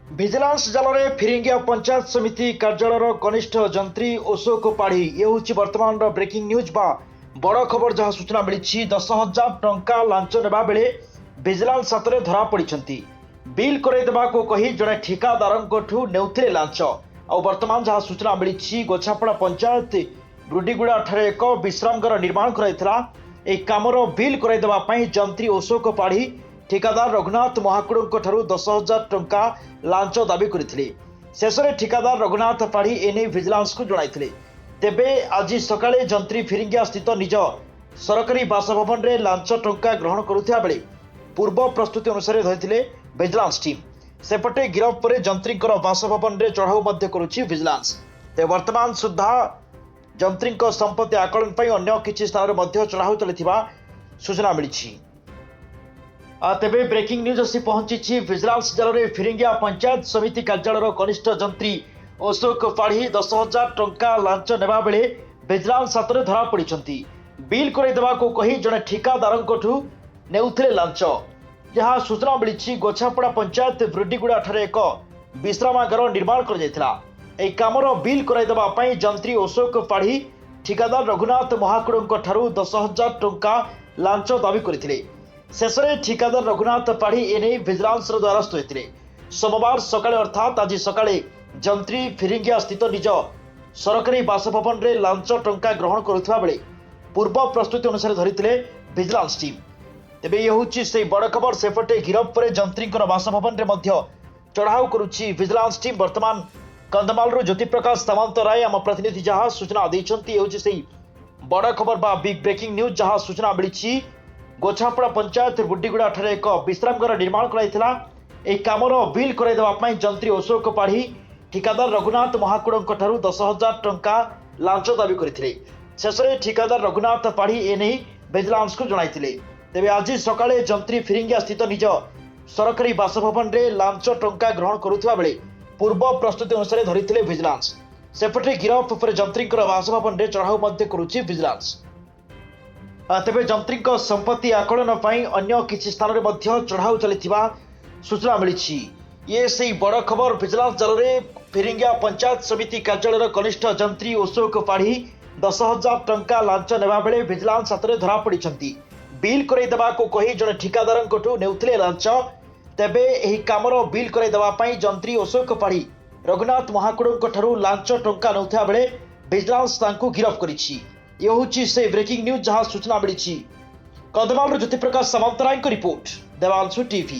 Vigilance ଜାଲରେ ଫିରିଙ୍ଗିଆ ପଞ୍ଚାୟତ ସମିତି କାର୍ଯ୍ୟାଳୟର କନିଷ୍ଠ ଯନ୍ତ୍ରୀ ଅଶୋକ ପାଢ଼ୀ। ଇଏ ହେଉଛି ବର୍ତ୍ତମାନର ବ୍ରେକିଂ ନ୍ୟୁଜ୍ ବା ବଡ଼ ଖବର, ଯାହା ସୂଚନା ମିଳିଛି। 10,000 ଟଙ୍କା ଲାଞ୍ଚ ନେବା ବେଳେ ଭିଜିଲାନ୍ସ ହାତରେ ଧରା ପଡ଼ିଛନ୍ତି। ବିଲ୍ କରାଇ ଦେବାକୁ କହି ଜଣେ ଠିକାଦାରଙ୍କଠୁ ନେଉଥିଲେ ଲାଞ୍ଚ। ଆଉ ବର୍ତ୍ତମାନ ଯାହା ସୂଚନା ମିଳିଛି, ଗୋଛାପଡ଼ା ପଞ୍ଚାୟତ ବୁଡିଗୁଡ଼ା ଠାରେ ଏକ ବିଶ୍ରାମଗାର ନିର୍ମାଣ କରାଯାଇଥିଲା। ଏହି କାମର ବିଲ୍ କରାଇ ଦେବା ପାଇଁ ଯନ୍ତ୍ରୀ ଅଶୋକ ପାଢ଼ୀ ଠିକାଦାର ରଘୁନାଥ ମହାକୁଡ଼ଙ୍କ ଠାରୁ 10,000 ଟଙ୍କା ଲାଞ୍ଚ ଦାବି କରିଥିଲେ। ଶେଷରେ ଠିକାଦାର ରଘୁନାଥ ପାଢ଼ୀ ଏନେଇ ଭିଜିଲାନ୍ସକୁ ଜଣାଇଥିଲେ। ତେବେ ଆଜି ସକାଳେ ଯନ୍ତ୍ରୀ ଫିରିଙ୍ଗିଆ ସ୍ଥିତ ନିଜ ସରକାରୀ ବାସଭବନରେ ଲାଞ୍ଚ ଟଙ୍କା ଗ୍ରହଣ କରୁଥିବା ବେଳେ ପୂର୍ବ ପ୍ରସ୍ତୁତି ଅନୁସାରେ ଧରିଥିଲେ ଭିଜିଲାନ୍ସ ଟିମ୍। ସେପଟେ ଗିରଫ ପରେ ଯନ୍ତ୍ରୀଙ୍କର ବାସଭବନରେ ଚଢ଼ାଉ ମଧ୍ୟ କରୁଛି ଭିଜିଲାନ୍ସ। ତେବେ ବର୍ତ୍ତମାନ ସୁଦ୍ଧା ଯନ୍ତ୍ରୀଙ୍କ ସମ୍ପତ୍ତି ଆକଳନ ପାଇଁ ଅନ୍ୟ କିଛି ସ୍ଥାନରେ ମଧ୍ୟ ଚଢ଼ାଉ ଚାଲିଥିବା ସୂଚନା ମିଳିଛି। ତେବେ ବ୍ରେକିଂ ନ୍ୟୁଜ୍ ଆସି ପହଞ୍ଚିଛି। ଭିଜିଲାନ୍ସ ଜାଲରେ ଫିରିଙ୍ଗିଆ ପଞ୍ଚାୟତ ସମିତି କାର୍ଯ୍ୟାଳୟର କନିଷ୍ଠ ଯନ୍ତ୍ରୀ ଅଶୋକ ପାଢ଼ୀ। 10,000 ଟଙ୍କା ଲାଞ୍ଚ ନେବା ବେଳେ ଭିଜିଲାନ୍ସ ହାତରେ ଧରା ପଡ଼ିଛନ୍ତି। ବିଲ୍ କରାଇ ଦେବାକୁ କହି ଜଣେ ଠିକାଦାରଙ୍କଠୁ ନେଉଥିଲେ ଲାଞ୍ଚ। ଯାହା ସୂଚନା ମିଳିଛି, ଗୋଛାପଡ଼ା ପଞ୍ଚାୟତ ବୁଡିଗୁଡ଼ା ଠାରେ ଏକ ବିଶ୍ରାମାଗାର ନିର୍ମାଣ କରାଯାଇଥିଲା। ଏହି କାମର ବିଲ୍ କରାଇ ଦେବା ପାଇଁ ଯନ୍ତ୍ରୀ ଅଶୋକ ପାଢ଼ୀ ଠିକାଦାର ରଘୁନାଥ ମହାକୁଡ଼ଙ୍କ ଠାରୁ 10,000 ଟଙ୍କା ଲାଞ୍ଚ ଦାବି କରିଥିଲେ। ଶେଷରେ ଠିକାଦାର ରଘୁନାଥ ପାଢ଼ୀ ଏନେଇ ଭିଜିଲାନ୍ସର ଦ୍ୱାରସ୍ଥ ହୋଇଥିଲେ। ସୋମବାର ସକାଳେ, ଅର୍ଥାତ୍ ଆଜି ସକାଳେ ଯନ୍ତ୍ରୀ ଫିରିଙ୍ଗିଆ ସ୍ଥିତ ନିଜ ସରକାରୀ ବାସଭବନରେ ଲାଞ୍ଚ ଟଙ୍କା ଗ୍ରହଣ କରୁଥିବା ବେଳେ ପୂର୍ବ ପ୍ରସ୍ତୁତି ଅନୁସାରେ ଧରିଥିଲେ ଭିଜିଲାନ୍ସ ଟିମ୍। ତେବେ ଇଏ ହେଉଛି ସେଇ ବଡ଼ ଖବର। ସେପଟେ ଗିରଫ ପରେ ଯନ୍ତ୍ରୀଙ୍କର ବାସଭବନରେ ମଧ୍ୟ ଚଢ଼ାଉ କରୁଛି ଭିଜିଲାନ୍ସ ଟିମ୍। ବର୍ତ୍ତମାନ କନ୍ଧମାଳରୁ ଜ୍ୟୋତିପ୍ରକାଶ ସାମନ୍ତରାୟ, ଆମ ପ୍ରତିନିଧି, ଯାହା ସୂଚନା ଦେଇଛନ୍ତି। ଇଏ ହେଉଛି ସେଇ ବଡ଼ ଖବର ବା ବିଗ୍ ବ୍ରେକିଂ ନ୍ୟୁଜ୍, ଯାହା ସୂଚନା ମିଳିଛି। ଗୋଛାପଡ଼ା ପଞ୍ଚାୟତ ବୁଡିଗୁଡ଼ା ଠାରେ ଏକ ବିଶ୍ରାମଗାର ନିର୍ମାଣ କରାଯାଇଥିଲା। ଏହି କାମର ବିଲ୍ କରାଇ ଦେବା ପାଇଁ ଯନ୍ତ୍ରୀ ଅଶୋକ ପାଢ଼ୀ ଠିକାଦାର ରଘୁନାଥ ମହାକୁଡ଼ଙ୍କ ଠାରୁ 10,000 ଟଙ୍କା ଲାଞ୍ଚ ଦାବି କରିଥିଲେ। ଶେଷରେ ଠିକାଦାର ରଘୁନାଥ ପାଢ଼ୀ ଏନେଇ ଭିଜିଲାନ୍ସକୁ ଜଣାଇଥିଲେ। ତେବେ ଆଜି ସକାଳେ ଯନ୍ତ୍ରୀ ଫିରିଙ୍ଗିଆ ସ୍ଥିତ ନିଜ ସରକାରୀ ବାସଭବନରେ ଲାଞ୍ଚ ଟଙ୍କା ଗ୍ରହଣ କରୁଥିବା ବେଳେ ପୂର୍ବ ପ୍ରସ୍ତୁତି ଅନୁସାରେ ଧରିଥିଲେ ଭିଜିଲାନ୍ସ। ସେପଟେ ଗିରଫ ପରେ ଯନ୍ତ୍ରୀଙ୍କର ବାସଭବନରେ ଚଢ଼ାଉ ମଧ୍ୟ କରୁଛି ଭିଜିଲାନ୍ସ। ତେବେ ଯନ୍ତ୍ରୀଙ୍କ ସମ୍ପତ୍ତି ଆକଳନ ପାଇଁ ଅନ୍ୟ କିଛି ସ୍ଥାନରେ ମଧ୍ୟ ଚଢ଼ାଉ ଚାଲିଥିବା ସୂଚନା ମିଳିଛି। ଇଏ ସେଇ ବଡ଼ ଖବର। ଭିଜିଲାନ୍ସ ଜାଲରେ ଫିରିଙ୍ଗିଆ ପଞ୍ଚାୟତ ସମିତି କାର୍ଯ୍ୟାଳୟର କନିଷ୍ଠ ଯନ୍ତ୍ରୀ ଅଶୋକ ପାଢ଼ୀ। 10,000 ଟଙ୍କା ଲାଞ୍ଚ ନେବା ବେଳେ ଭିଜିଲାନ୍ସ ହାତରେ ଧରା ପଡ଼ିଛନ୍ତି। ବିଲ୍ କରାଇ ଦେବାକୁ କହି ଜଣେ ଠିକାଦାରଙ୍କଠୁ ନେଉଥିଲେ ଲାଞ୍ଚ। ତେବେ ଏହି କାମର ବିଲ୍ କରାଇ ଦେବା ପାଇଁ ଯନ୍ତ୍ରୀ ଅଶୋକ ପାଢ଼ୀ ରଘୁନାଥ ମହାକୁଡ଼ଙ୍କ ଠାରୁ ଲାଞ୍ଚ ଟଙ୍କା ନେଉଥିବା ବେଳେ ଭିଜିଲାନ୍ସ ତାଙ୍କୁ ଗିରଫ କରିଛି। ଇଏ ହେଉଛି ସେ ବ୍ରେକିଂ ନ୍ୟୁଜ୍, ଯାହା ସୂଚନା ମିଳିଛି। କନ୍ଧମାଳରୁ ଜ୍ୟୋତିପ୍ରକାଶ ସାମନ୍ତରାୟଙ୍କ ରିପୋର୍ଟ, ଦେବାଂଶୁ ଟିଭି।